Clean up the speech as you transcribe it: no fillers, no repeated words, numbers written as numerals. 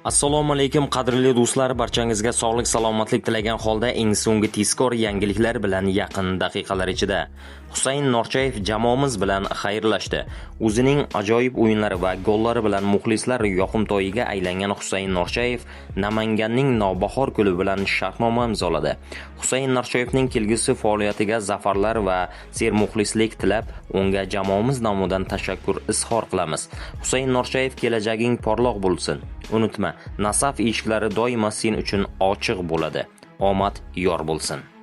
Assalomu alaykum qadrli do'stlar, barchangizga sog'lik salomatlik tilagan holda eng so'nggi tezkor yangiliklar bilan yaqin daqiqalar ichida Husayn Norchayev jamoamiz bilan xayrlashdi. O'zining ajoyib o'yinlari va gollari bilan muxlislar yoqimtoyiga aylangan Husayn Norchayev Namanganning Navbahor klubi bilan shartnoma imzoladi. Husayn Norchayevning kelgusi faoliyatiga zafarlar va sermuxlislik tilab, unga jamoamiz nomidan tashakkur izhor qilamiz. Husayn Norchayev, kelajaging porloq bo'lsin. Unutma, Nasaf eshiklari doimo sen uchun ochiq bo'ladi. Omad yor bo'lsin.